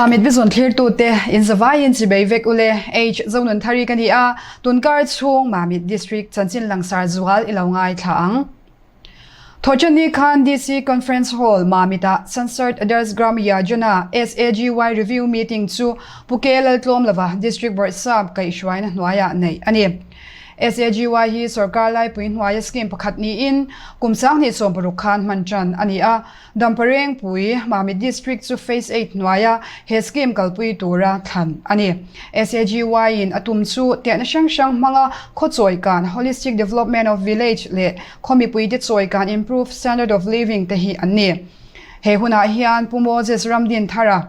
Mamit Vision thlirtute in zavaiin chibei vek ule H Zonunthari ka ni a, tunkar chhung Mamit District chanchin langsar zual i lo ngaithla ang. Thawhṭanni khan DC Conference Hall, Mamit-ah Sansad Adarsh Gram Yojana, SAGY, Review Meeting chu Pu K Laltlawmlova District Bawrhsap kaihhruaina hnuaiah neih a ni. SAGY hi sorkar laipui hnuaia scheme pakhat niin kum 2016 khan hman ṭan a ni a. Damparengpui, Mamit District chu Phase Eight hnuaia he scheme kalpui tura thlan a ni. SAGY-in a tum chu tehna hrang hrang hmanga khaw chawikan, Holistic Development of Village, leh khaw mipuite chawikan, Improved Standard of Living, te hi an ni. He hunah hian Pu Moses Ramdinthara,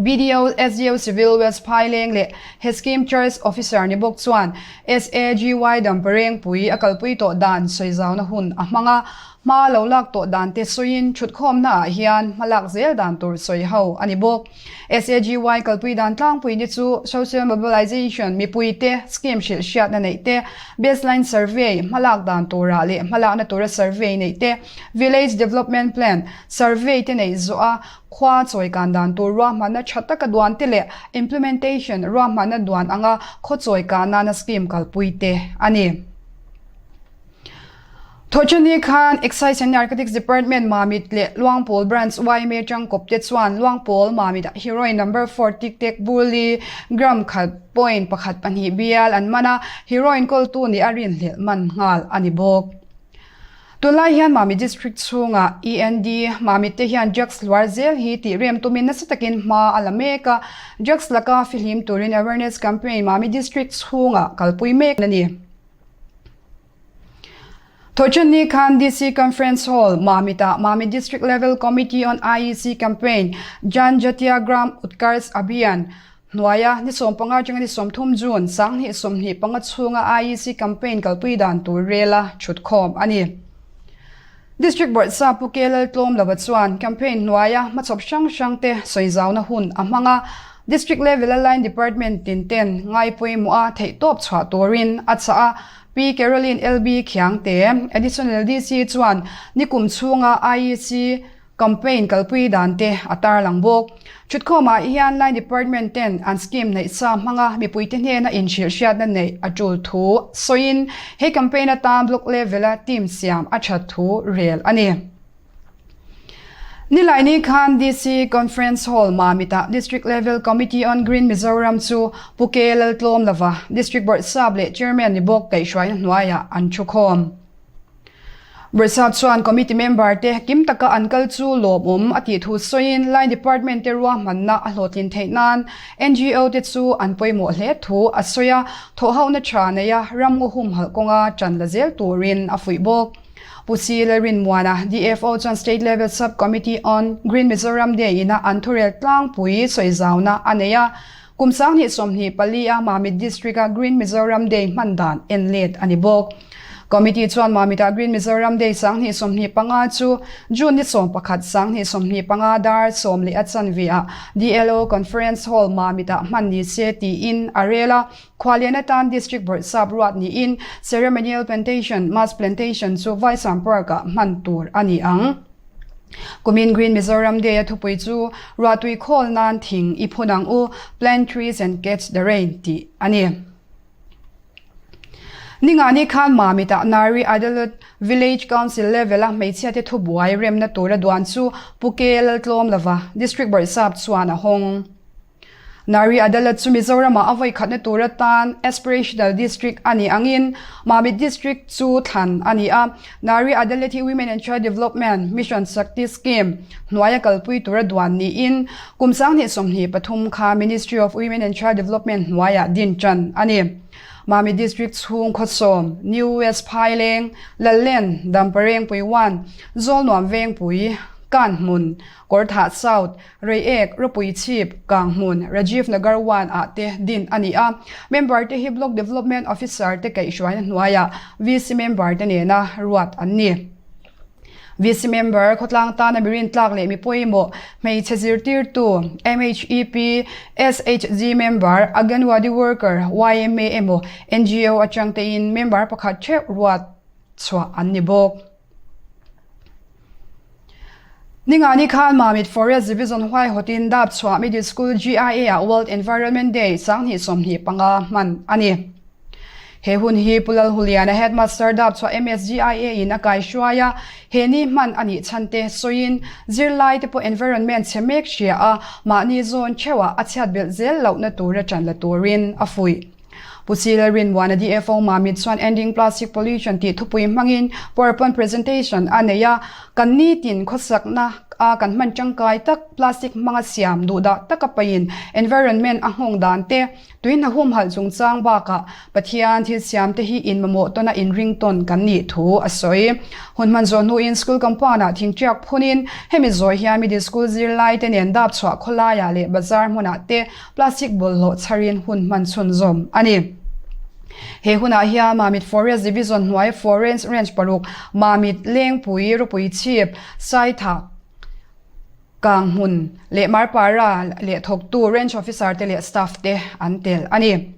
BDO, SDO Civil West Phaileng leh he scheme Charge Officer ni bawk chuan SAGY Damparengpui a kalpui tawh dan sawizauna hun a hmang a, hma lo lak tawh dan te sawiin thutkhawmna ah hian hma lak zel dan tur sawi ho a ni bawk. SAGY kalpui dan tlangpui ni chu Social Mobilization, mipuite scheme hrilh hriatna neih te, Baseline Survey, hma lak dan turah leh hma lakna tura survey neih te, Village Development Plan, survey te neih zawh a, Khua chawikan dan tur ruahmanna tha taka duan te leh implementation ruahmanna duan anga khaw chawikan nana scheme kalpui te a ni. Thawhṭanni khan Excise and Narcotics Department Mamit leh Luangpawl Branch yma tangkawp te chuan Luangpawl Mamit ah heroin number four tik tek burli gram khat point pakhat pahnih bial an man a, heroin kawltu nih a rinhlelh man nghal a ni bawk. Tunlai hian Mami District chhungah END Mamit te hian drugs hluar zel hi tih rem tumin nasa takin hma a la mek a, drugs laka fihlim turin awareness campaign Mami District chhungah kalpui mek a ni. Thawhṭanni khan DC Conference Hall, Mamit-ah Mami District Level Committee on IEC Campaign, Jan Jatiya Gram Utkarsh Abhiyan, Hnuaia ni 15 atanga ni 30 June, 2025 chhunga IEC campaign kalpui dan tur rela thutkhawm a ni. District Bawrhsa Pu K Laltlawmlova chuan campaign hnuaia hmachhawp hrang hrangte sawizauna hun a hmang a, District level-a line department tin ten ngai pawimawh a theihtawp chhuah turin a chah a, Pi Caroline LB Khiangte, Additional DC chuan nikum chhunga IEC Campaign kalpui dan te a tarlang bawk. Thutkhawmah hian Line Department ten an scheme neih sa hmanga mipuite hnena inhrilhhriatna neih a tul thu sawiin he campaign atan block level-a team siam a that thu rel a ni. Nilaini khan DC Conference Hall Mamit-ah District Level Committee on Green Mizoram chu Pu K Laltlawmlova, District Bawrhsap leh Chairman ni bawk kaihhruaina hnuaiah an thukhawm. Bawrhsap chuan committee member te kim taka an kal chu lawmawm a tih thu sawiin line department te ruahmanna a hlawhtlin theih nan NGO te chu an pawimawh hle thu a sawi a, thawhhohna tha neia ramngaw humhalh kawnga tan la zel turin a fuih bawk. Pu Si Lalrinmuana, DFO chuan State Level Sub Committee on Green Mizoram Day ina an thurel tlangpui sawizauna a nei a, kum 2024 a Mamit District a Green Mizoram Day hman dan en let a ni bawk. Committee chuan Mamit-ah Green Mizoram Day 2025 chu June ni 11 2025 dar sawm leh a chanve ah DLO Conference Hall Mamit-ah hman ni se tiin a rel a. Khualian atan District Bawrhsap ruat niin Ceremonial Plantation, Mass Plantation, chu Vaisam Park-ah hman tur a ni ang. Kumin Green Mizoram Day a thupui chu Ruahtui khawl nan thing i phun ang u, Plant Trees and Catch the Rain tih a ni. Ningani khan Mamit-ah Nari Adalat Village Council level-a hmeichhiate thubuai remna tura duan chu Pu K Laltlawmlova, District Bawrhsap chuan a hawng. Nari Adalat chu Mizoram-ah a vawikhatna tur atan Aspirational District a nih angin Mamit District chu thlan a ni a. Nari Adalat hi Women and Child Development Mission Shakti Scheme hnuaia kalpui tura duan niin kum 2023 kha Ministry of Women and Child Development hnuaiah din tan a ni. Mamit District chhung khawsawm, New West Phaileng, Lallen, Damparengpui 1, Zawlnuam Vengpui, Kanhmun, Kawrthah South, Reiek, Ropui Chhip, Kanghmun, Rajiv Nagar 1 ah te din a ni a. Member te hi Block Development Officer te kaihhruaina hnuaiah VC member te nena ruat an ni. VC member, khawtlang tana mi rintlak leh mi pawimawh, hmeichhe zirtirtu, MHEP, SHG member, Anganwadi worker, yma emaw NGO atang tein member pakhat theuh ruat chhuah an ni bawk. Ningani khan Mamit Forest Division huaihawtin Dapchhuah Middle School GIA-ah World Environment Day 2025 hman a ni. He hun hi Pu Lalhuliana Headmaster Dapchhuah MSGIA in a kaihruai a, he ni hman a nih chhan te sawiin zirlai te pawh environment chhe mek hria a, mahni zawn theuhah a chhiat belh zel lohna tura ṭan la turin a fuih. Pu Sila Rinmuana DFO Mamit chuan Ending Plastic Pollution tih thupui hmangin PowerPoint presentation a nei a, kan nitin khawsakna a kan hman tangkai tak plastic hmanga siam duhdah taka paihin environment a nghawng dan te, tui hna humhalh chungchang bakah Pathian thil siam te hi in mamawh tawna inring tawn kan nih thu a sawi. Hun hman zawh hnuin school compound ah thingtiak phunin hemi zawh hian middle school zirlai te nen dap chhuah khawlaiah leh bazar hmunah te Plastic bawlhhlawh chharin hun hman chhunzawm a ni. He hunah hian Mamit Forest Division hnuai Forest Range paruk, Mamit, Lengpui, Ropui Chhip, Saithak, Kanghmun leh Marpara leh thawktu Range Officer te leh Staff te an tel a ni.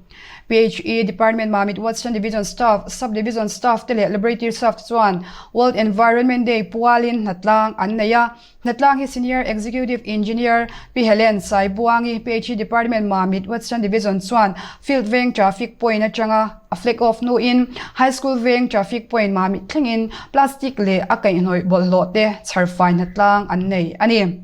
PHE Department Mamit Western Division Staff, Sub Division Staff te leh Laboratory Staff chuan World Environment Day pualin hnatlang an nei a. Hnatlang hi Senior Executive Engineer Pi Helen Saibuangi, PHE Department Mamit Western Division chuan Field Veng Traffic Point atanga a flag off hnuin High School Veng Traffic Point Mamit thlengin plastic leh a kaihhnawih bawlhhlawh te chharfai hnatlang an nei a ni.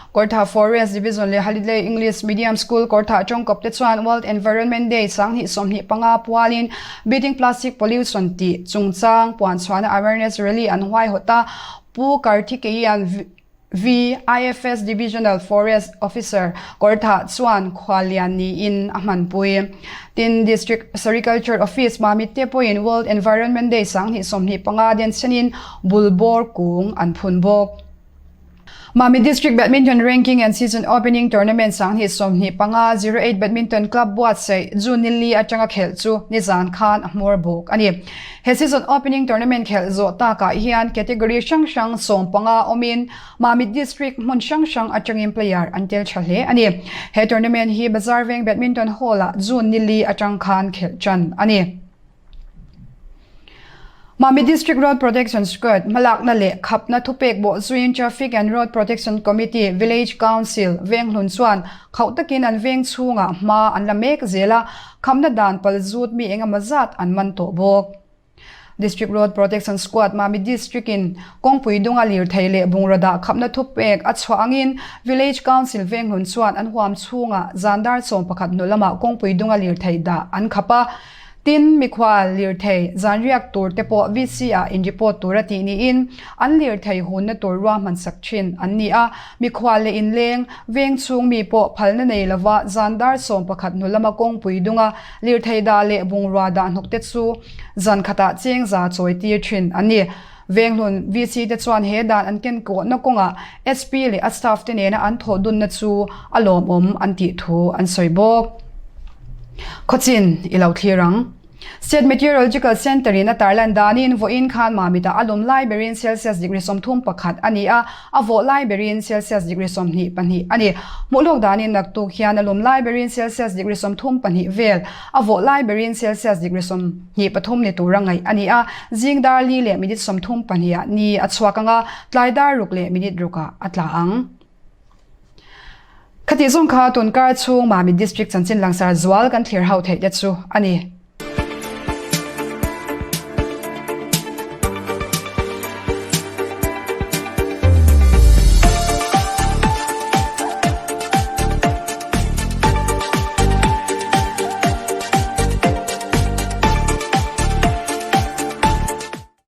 Kawrthah Forest Division leh Halidley English Medium School Kawrthah tawngkawp te chuan World Environment Day 2025 pualin Beating Plastic Pollution tih chungchang puanchhuahna Awareness Rally an huaihawt a, Pu Karthikeyan V, IFS Divisional Forest Officer Kawrthah chuan khuallian niin a hmanpui. Tin, District Sericulture Office Mamit te pawhin World Environment Day 2025 denchhenin bulbawr kung an phun bawk. Mamit District Badminton Ranking and Season Opening Tournament 2025 08 Badminton Club buatsaih June ni li atanga khelh chu nizan khan a hmawr bawk a ni. He season opening tournament khelh zawh takah hian category hrang hrang 15 awmin Mamit District hmun hrang hrang atangin player an tel tha hle a ni. He tournament hi Bazar Veng Badminton Hall-ah June ni li atang khan khelh tan a ni. Mamit District Road Protection Squad hmalakna leh khapna thupek bawh zuiin Traffic and Road Protection Committee, Village Council, Venghlun chuan khauh takin an veng chhungah hma an la mek zel a, Khamna dan pal zut mi engemaw zat an man tawh bawk. District Road Protection Squad Mamit District in kawngpui dunga lirthei leh bungraw dah khapna thupek a chhuah angin Village Council Venghlun chuan an huam chhungah zan dar 11 hnu lamah kawngpui dunga lirthei dah an khap a. Tin, mikhual lirthei zan riak tur te pawh VC ah in report tur a tih niin an lirthei hunna tur ruahman sak thin an ni a. Mikhual leh inleng, veng chhung mi pawh phalna nei lova zan dar 11 hnu lama kawngpui dunga lirthei dah leh bungrua dah hnawk te chu zan khatah cheng za chawi tir thin an ni. Venghlun VC te chuan he dan an ken kawhna kawngah SP leh a staff te nena an thawh dunna chu a lawmawm an tih thu an sawi bawk. Khawchin i lo thlir ang. State Meteorological Centre in a tarlan danin vawiin khan Mamit-ah a lum lai berin Celsius degree 31 a ni a, a vawh lai berin Celsius degree 22 a ni. Hmuhlawk danin naktuk hian a lum lai berin Celsius degree 32 vel, a vawh lai berin Celsius degree 23 ni tura ngaih a ni a, zing dar li leh minute 32 ah ni a chhuak ang a, tlai dar ruk leh minute rukah a tla ang. Khatih zawng kha tunkar chhung Mamit District chanchin langsar zual kan thlir ho theih te chu a ni.